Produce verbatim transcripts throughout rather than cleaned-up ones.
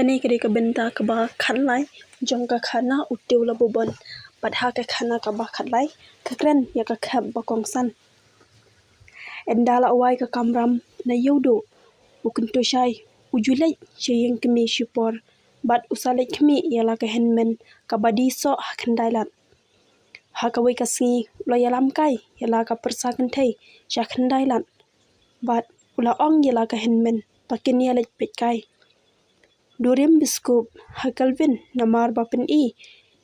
Kane ka dei ka bynta kaba khatlai jong ka khana U Tiew Labubon. Bad ha ka khana kaba khatlai ka kren ïa ka khep ba kongsan. Ynda la wai ka kamram na Ïewduh, u Kyntoshai u ju leit sha ïing kmie shipor bad u sa leit khmih ïa la ka hynmen kaba die soh ha khyndai lad. Ha kawei ka sngi u la ïalam kai ïa la ka pyrsa kynthei sha khyndai lad bad u la ong ïa la ka hynmen ba kin ïa leit peit kai. Durim biskut ha Kelvin namar ba pyni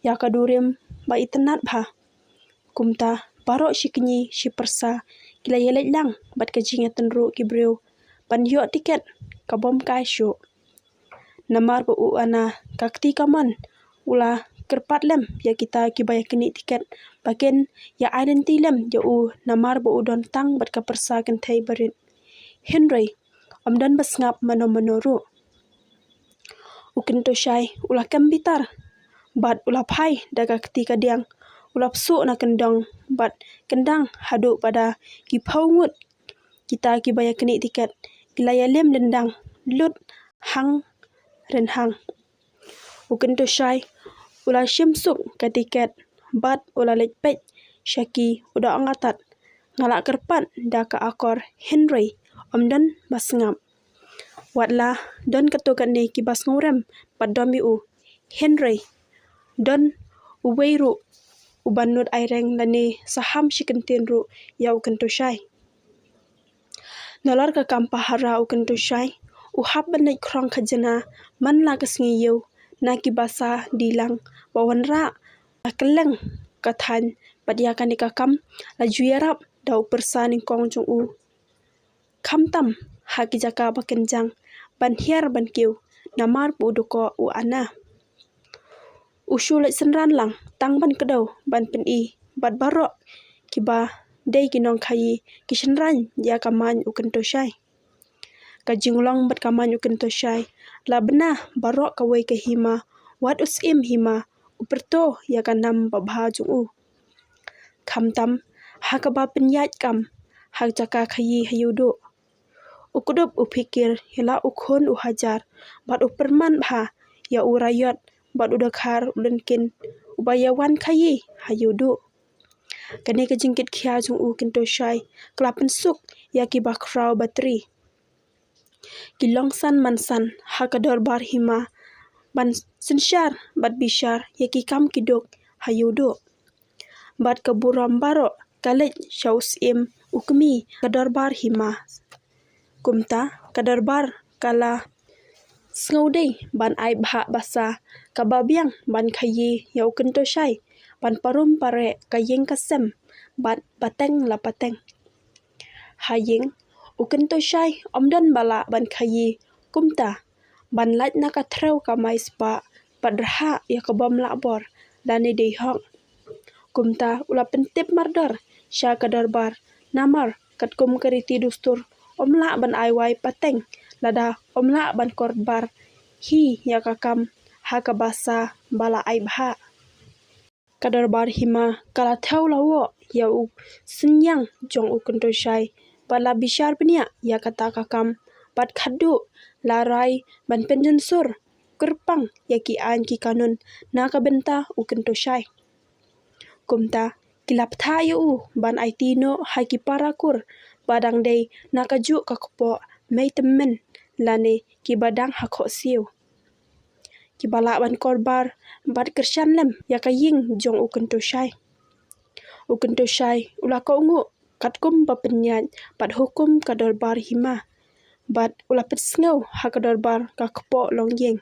ïa ka durim ba itynnad bha. Kumta baroh shi kñi shi pyrsa ki la ïa leit lang bad ka jingïatynruh ki briew ban ïoh tiket ka bym kai shuh. Namar ba u Anna ka kti kamon u la kyrpad lem ïa kita kiba ïa knieh tiket ba kin ïa ai lynti lem ïa u namar ba u don tang bad ka pyrsa kynthei barit. Hynrei ym don ba sngap mano mano ruh. U Kyntoshai u la kem bitar bad u la phai da ka kti kadiang, u la psuh na kyndong bad kyndang haduh ba da ki phew ngut kita kiba ïa knieh tiket ki la ïa lem lyndang lut hang rynhang. U Kyntoshai u la shim suk ka tiket bad u la leit peit sha ki, u da ong artat, nga la kyrpad da ka akor hynrei ym don ba sngap. Wat la don katto katne kiba sngewrem bad dom ïa u, hynrei don uwei ruh uban nud aireng lane saham shi kyntien ruh ïa u Kyntoshai. Nalor ka kam pahara u Kyntoshai u hap ban leit khrong khajna man la ka sngi ïew na ki basa die lang ba wanrah ka kylleng ka thaiñ bad ïa kane ka kam la ju ïarap da u pyrsa nyngkong jong u. Khamtam ha ki jaka ba kynjang ban hiar ban kiew namar ba u dkoh u Anna. U shu leit synran lang tang ban kdew ban pyni bad baroh kiba dei ki nongkhaïi ki synran ïa ka maiñ u Kyntoshai. Ka jinglong bad ka maiñ u Kyntoshai la bna baroh kawei ka hima, wat u syiem hima u pyrto ïa ka nam babha jong u. Khamtam ha kaba pynïaid kam ha jaka khaïi ha Ïewduh, u kdup u phikir ïa la u khun u hajar bad u pyrman bha ïa u raiot bad u dkhar u lyngkhin uba ïa wan khaïi ha Ïewduh. Kane ka jingkitkhia jong u Kyntoshai ka la pynsuk ïa ki bakhraw batri. Ki long san man san ha ka dorbar hima ban synshar bad bishar ïa ki kam ki duk ha Ïewduh. Bad ka burom baroh ka leit sha u syiem u kmie ka dorbar hima. Kumta ka dorbar ka la sngewdei ban ai bhah basa kaba biang ban khaïi ïa u Kyntoshai ban parum pareh ka ïing ka sem bad pateng la pateng. Ha ïing u Kyntoshai ym don ba lah ban khaïi, kumta ban lait na ka threw kamai spah bad rhah ïa ka bym lah bor lane dei hok. Kumta u la pyntip mardor sha ka dorbar namar katkum ka riti dustur ym lah ban ai wai pateng lada ym lah ban kordbar hi ïa ka kam ha ka basa ba la ai bhah. Ka dorbar hima ka la thew lawoh ïa u synñiang jong u Kyntoshai bad la bishar bniah ïa kata ka kam bad khatduh la rai ban pynjynsur kyrpang ïa ki aiñ ki kanun na ka bynta u Kyntoshai. Kumta ki la bthah ïa u ban aiti noh ha ki para kur ba dang dei na kajuh ka kpoh mei tymmen lane kiba dang ha khohsiew. Kiba lah ban kordbar bad kyrshan lem ïa ka ïing jong u Kyntoshai. U Kyntoshai u la kohnguh katkum ba pynïaid bad hukum ka dorbar hima bad u la pynsngew ha ka dorbar ka kpoh longïing.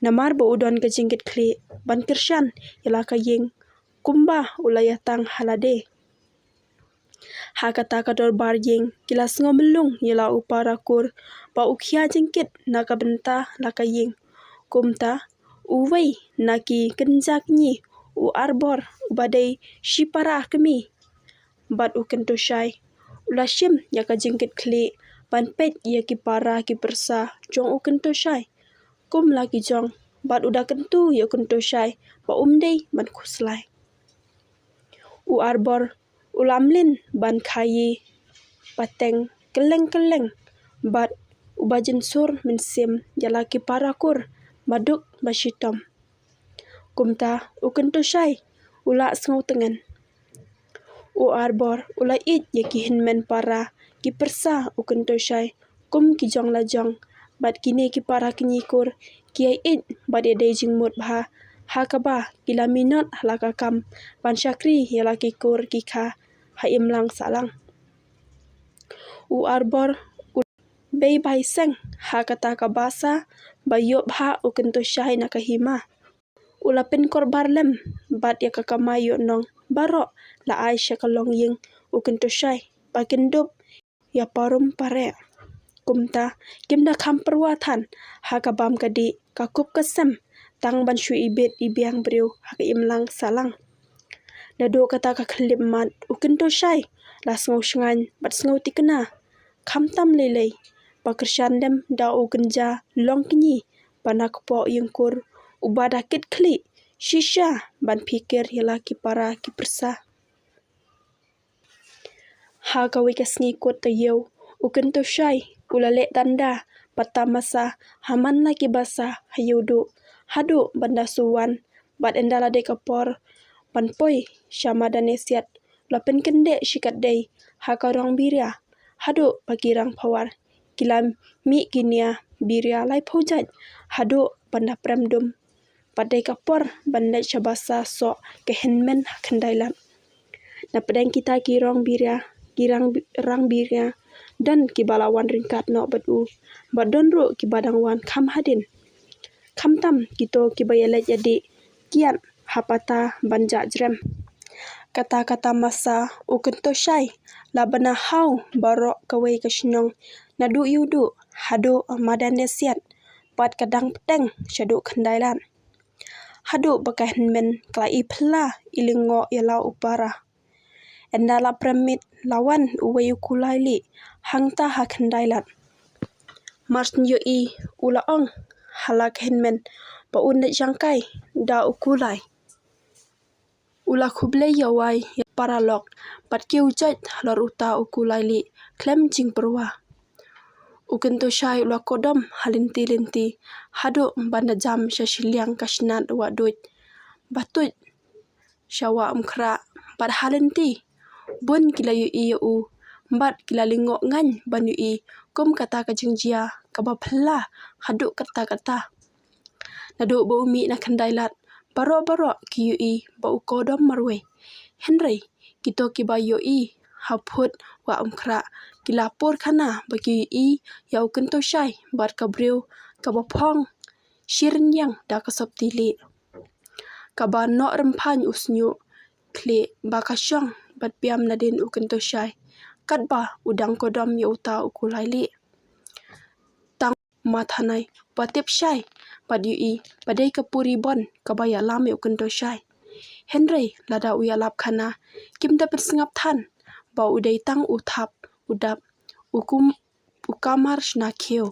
Namar ba u don ka jingkitkhlieh ban kyrshan ïa la ka ïing kumba u la ïatang ha lade. Ha kata ka dorbar ïing ki la sngew myllung ïa la u para kur ba u khia jingkit na ka bynta la ka ïing. Kumta uwei na ki kynja kñi, u Arbor uba dei shipara kmie bad u Kyntoshai u la shim ïa ka jingkitkhlieh ban peit ïa ki para ki pyrsa jong u Kyntoshai kum la ki jong bad u da kyntu ïa u Kyntoshai ba um dei ban khuslai. U Arbor u la mlien ban khaïi pateng kylleng kylleng bad uba jynsur mynsiem ïa la ki para kur ba duk ba shitom. Kumta u Kyntoshai u la sngewtngen. U Arbor u la ïeit ïa ki hynmen para ki pyrsa u Kyntoshai kum ki jong la jong, bad kine ki para kñi kur ki ïa ïeit bad ïa dei jingmut bha, ha kaba ki la minot ha la ka kam ban shakri ïa la ki kur ki kha ha imlang sahlang. U Arbor u bei bai seng ha kata ka basa ba ïoh bha u Kyntoshai na ka hima. U la pynkorbar lem bad ïa ka kamai ïoh nong baroh la ai sha ka longïing u Kyntoshai ba kin dup ïa parum pareh. Kumta kim da kham pyrwa than ha ka bam ka dih ka kup ka sem tang ban shu ibit ibiang briew ha ka imlang sahlang. Naduh kata ka khyllipmat u Kyntoshai la sngew shngaiñ bad sngew tikna. Khamtam lei lei ba kyrshan lem da u kynja longkñi ba na kpoh ïing kur uba da kit khlieh shisha ban phikir ïa la ki para ki pyrsa. Ha kawei ka sngi kut taïew u Kyntoshai u la leh tanda bad tamasa ha man la ki basa ha ïewduh haduh ban da shu wan, bad ynda la dei ka por ban poi sha madan ïasiat la pynkyndeh shikatdei ha ka rong biria haduh ba ki rang phawar ki la mih ki nia biria laiphew jait haduh ban da prem dum. Bad dei ka por ban leit sha basa soh ka hynmen ha Khyndailad. Na pdeng kita ki rong biria, ki rang, rang biria, don kiba la wan ryngkat noh bad u, bad don ruh kiba dang wan kham hadien. Khamtam kito kiba ïaleit ïadih kiad ha pata ban jah jrem. Kata kata masa u Kyntoshai la bna haw baroh kawei ka shnong, naduh ïewduh haduh madan ïasiat, bad ka dang pdeng shaduh Khyndailad. Haduh ba ka hynmen ka la i phylla i lyngngoh ïa la u para. Ynda la prem miet la wan uwei u kulai lieh hangta ha Khyndailad. Mar shu ïohi u la ong ha la ka hynmen ba un leit jangkai da u kulai. U la khublei ïa wai ïa paralok bad kiew jait halor uta u kulai lieh khlem jingpyrwa. U Kyntoshai u la kordom ha lynti lynti haduh ban da jam sha shiliang ka shnat Wah Duid ba tuid sha Wah Umkhrah, bad ha lynti bun ki la ïohi ïa u bad ki la lyngngoh ngaiñ ban ïohi kum kata ka jingjia kaba phylla haduh katta katta. Naduh ba u mih na Khyndailad baroh baroh ki ïohi ba u kordom marwei. Hynrei kito kiba ïohi ha phut Wah Umkhrah ki la pur khana ba ki ïohi ïa u Kyntoshai bad ka briew kaba phong shi rynïeng da ka sopti lieh, kaba noh rymphaiñ u shñiuh khlieh ba ka shong bad biam nadien u Kyntoshai, katba u dang kordom ïa uta u kulai lieh. Tang ma thanai ba tip shai bad ïohi ba dei ka puri bon kaba ïalam ïa u Kyntoshai. Hynrei lada u ïalap khana kim da pynsngap than ba u dei tang u thap u dap, u kum u kamar shna khiew.